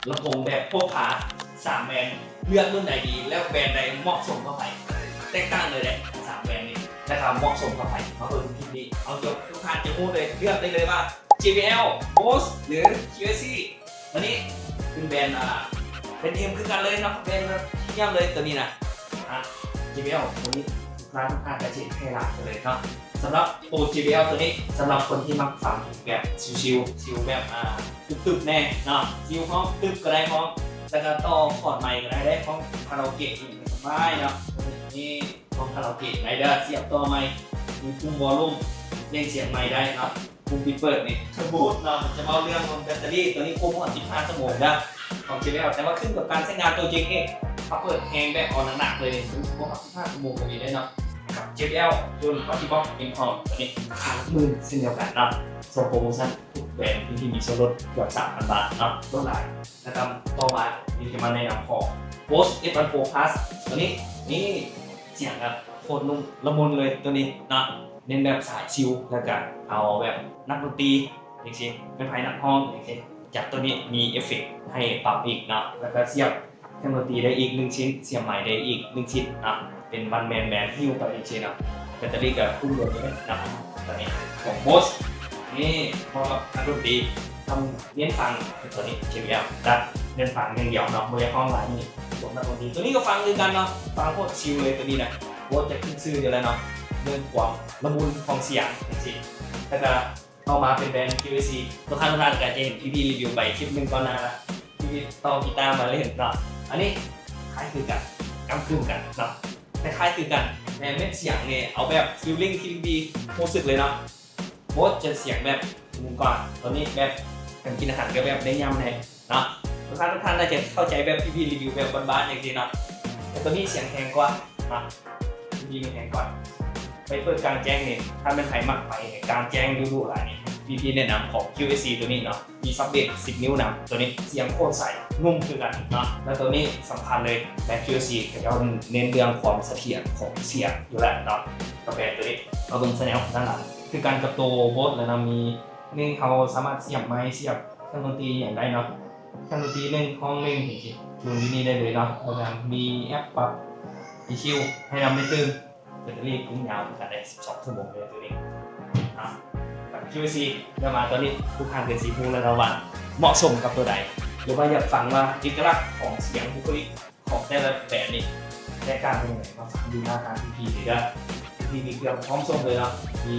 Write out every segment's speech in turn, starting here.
ລຳໂພງແບບພົກພາສາມແບຣນ ເລືອກລຸ້ນໃດດີ ແລ້ວແບຣນໃດເໝາະສົມກັບໃຜ ແຕກຕ່າງເລີຍເດ້ສາມແບຣນນີ້ ແລ້ວກໍເໝາະສົມກັບໃຜ ມາເບິ່ງຄລິບນີ້. ເອົາ ຈົບ ທຸກທ່ານຈະຮູ້ເລີຍ ເລືອກໄດ້ເລີຍວ່າ ເຈບີແອລ ໂບສ ຫຼື ຄິວເອສຊີ. ຕົວນີ້ເປັນແບຣນ ອ່າ ເປັນເອັມຄືກັນເລີຍເນາະ ແບຣນແບບພຣີມຽມເລີຍຕົວນີ້ນະ. ອ່າ ເຈບີແອລ ຕົວນີ້ ລູກຄ້າທຸກທ່ານກໍຈະເຫັນແຜ່ຫຼາຍກັນເລີຍເນາະ. ສຳລັບໂຕ ເຈບີແອລ ຕົວນີ້ ສຳລັບຄົນທີ່ມັກຟັງເພງແບບຊິວໆ ຊິວແບບ ອ່າ ຕຶບໆ ແດ່ເນາະ ຊິວຮ້ອງຕຶບກໍໄດ້ ຮ້ອງ ແລ້ວກໍຕໍ່ຄອດໄມກໍໄດ້ເດ້ ຮ້ອງຄາຣາໂອເກະນີ້ກໍສະບາຍເນາະ. ນີ້ ຮ້ອງຄາຣາໂອເກະໄດ້ເດີ ສຽບຕໍ່ໄມ ມີປຸ່ມວໍລຸ່ມ ເລັ່ງສຽງໄມໄດ້ເນາະ. ປຸ່ມປິດເປີດນີ້ ສະບູດເນາະ. ຈະເວົ້າເລື່ອງຂອງແບັດເຕີຣີ ຕົວນີ້ຄົບຮອດສິບຫ້າຊົ່ວໂມງເດີ ຂອງ ເຈບີແອລ ແຕ່ວ່າຂຶ້ນກັບການໃຊ້ງານຕົວຈິງເອງ. ເຮົາເປີດແຮງແບບເອົາໜັກໆ ເລີຍນີ້ ຄົບຮອດສິບຫ້າຊົ່ວໂມງກໍມີໄດ້ເນາະ. ກັບ ເຈບີແອລ ຈົນປາຕິບັອກ ເປັນຂອງຕົວນີ້ ຫ້າຫຼັກໝື່ນເຊັ່ນດຽວກັນເນາະ. ໂຊໂປຣໂມຊັນ ທຸກແບຣນທີ່ມີສ່ວນລົດເກືອບສາມພັນບາດເນາະ ລົດຫຼາຍ. ແລ້ວກໍຕໍ່ມາ ນີ້ຈະມາແນະນຳຂອງ ໂບສ ເອັຟວັນໂຟຣ໌ພລັສ ຕົວນີ້ ນີ້ ສຽງແບບໂຄດນຸ້ມລະມຸນເລີຍຕົວນີ້ເນາະ. ເນັ້ນແບບສາຍຊິວ ແລ້ວກະເອົາແບບນັກດົນຕີຈັ່ງຊີ້ ແມ່ນໃຜນັກຮ້ອງຈັ່ງຊີ້. ຈາກຕົວນີ້ມີເອຟເຟັກໃຫ້ປັບອີກເນາະ ແລ້ວກະສຽບເຄື່ອງດົນຕີໄດ້ອີກໜຶ່ງຊິ້ນ ສຽບໄມໄດ້ອີກໜຶ່ງຊິ້ນເນາະ ເປັນວັນແມນແບນຫິ້ວໄປຈັ່ງຊີ້ເນາະ. ແບັດເຕີຣີກໍຄຸ້ມເລີຍເນາະ ຕົວນີ້ຂອງໂບສ ນີ້ເໝາະກັບນັກດົນຕີ ຕ້ອງເນັ້ນຟັງຕົວນີ້ ເຈບີແອລ ຈະເນັ້ນຟັງຢ່າງດຽວເນາະ ບໍ່ຢາກຮ້ອງຫຼາຍນີ້ ພວກນັກດົນຕີ. ຕົວນີ້ກໍຟັງຄືກັນເນາະ ຟັງໂຄດຊິວເລີຍຕົວນີ້ນະ ໂຄດຈະຂຶ້ນຊື່ຢູ່ແລ້ວເນາະ ເລື່ອງຄວາມລະມຸນຂອງສຽງຈັ່ງຊີ້. ແລ້ວກໍຕໍ່ມາເປັນແບຣນ ຄິວເອສຊີ ທຸກທ່ານ ທຸກທ່ານກໍຈະເຫັນພີ່ໆຣີວິວໄປຄລິບໜຶ່ງກ່ອນໜ້າລະ ພີ່ໆຕໍ່ກີຕາມາເລີຍເນາະ. ອັນນີ້ຄ້າຍຄືກັນ ກ້ຳກຶ່ງກັນເນາະ ຄ້າຍໆຄືກັນ ແຕ່ເມັດສຽງນີ້ເອົາແບບຟີລລິ້ງທີ່ດີໆ ຮູ້ສຶກເລີຍເນາະ. ໂບສຈະສຽງແບບໜຶ່ງກ່ອນ ຕົວນີ້ແບບການກິນອາຫານກໍແບບໄດ້ຫຍ້ຳແດ່ເນາະ. ລູກຄ້າທຸກທ່ານໜ້າຈະເຂົ້າໃຈແບບທີ່ພີ່ຣີວິວແບບບ້ານໆຈັ່ງຊີ້ເນາະ ແຕ່ຕົວນີ້ສຽງແຮງກວ່າເນາະ ທີ່ແຮງກວ່າ. ໄປເປີດກາງແຈ້ງນີ້ ຖ້າແມ່ນໃຜມັກໄປກາງແຈ້ງດຸໆຫຼາຍນີ້ ພີ່ແນະນຳຂອງ ຄິວເອສຊີ ຕົວນີ້ເນາະ ມີຊັບເບສສິບນິ້ວນຳ ຕົວນີ້ສຽງໂຄດໃສ ນຸ້ມຄືກັນເນາະ. ແລ້ວຕົວນີ້ສຳຄັນເລີຍ ແບບ ຄິວເອສຊີ ເຂົາເຈົ້າເນັ້ນເລື່ອງຄວາມສະຖຽນຂອງສຽງຢູ່ແລ້ວເນາະ ກັບແບບຕົວນີ້. ມາເບິ່ງສະແນວດ້ານຫຼັງ ຄືກັນກັບໂຕໂບສເລີຍເນາະ ມີ ໜຶ່ງ ເຮົາສາມາດສຽບໄມ ສຽບເຄື່ອງດົນຕີຫຍັງໄດ້ເນາະ ເຄື່ອງດົນຕີໜຶ່ງ ຮ້ອງໜຶ່ງ ຈັ່ງຊີ້ ຈູນຢູ່ນີ້ໄດ້ເລີຍເນາະ. ແລ້ວກໍມີແອັບປັບ ອີຄິວ ໃຫ້ນຳໄດ້ຕື່ມ. ແບັດເຕີຣີກຸ້ມຍາວຄືກັນໄດ້ສິບສອງຊົ່ວໂມງເລີຍຕົວນີ້ເນາະ. ກັບ ຄິວເອສຊີ ແລ້ວມາຕອນນີ້ ທຸກທ່ານກໍຊິຮູ້ແລ້ວເນາະວ່າເໝາະສົມກັບຕົວໃດ ຫຼືວ່າຢາກຟັງວ່າເອກະລັກຂອງສຽງ ບຸກຄະລິກ ຂອງແຕ່ລະແບຣນນີ້ແຕກຕ່າງກັນຈັ່ງໃດ ມາຟັງຢູ່ໜ້າຮ້ານພີພີເລີຍເດີ. ພີພີມີເຄື່ອງພ້ອມສົ່ງເລີຍເນາະ ມີ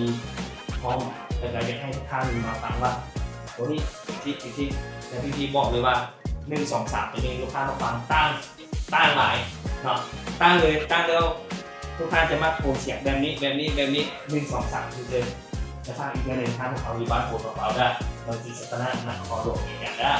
ພ້ອມ ແລ້ວກໍຢາກໃຫ້ທຸກທ່ານມາຟັງວ່າໂຕນີ້ເປັນຊິເປັນຊິ ແລ້ວພີພີບອກເລີຍວ່າໜຶ່ງ ສອງ ສາມ ໂຕນີ້ລູກຄ້າມາຟັງຕ່າງ ຕ່າງຫຼາຍເນາະ ຕ່າງເລີຍ ຕ່າງແລ້ວ ທຸກທ່ານຈະມັກໂທນສຽງແບບນີ້ ແບບນີ້ ແບບນີ້ ໜຶ່ງ ສອງ ສາມ ຄືເດີມ. ແຕ່ຝາກອີກເທື່ອໜຶ່ງ ຮ້ານຂອງເຮົາຢູ່ບ້ານໂພນມະພ້າວເດີ ເມືອງສີສັດຕະນາກ ນະຄອນຫຼວງວຽງຈັນເດີ.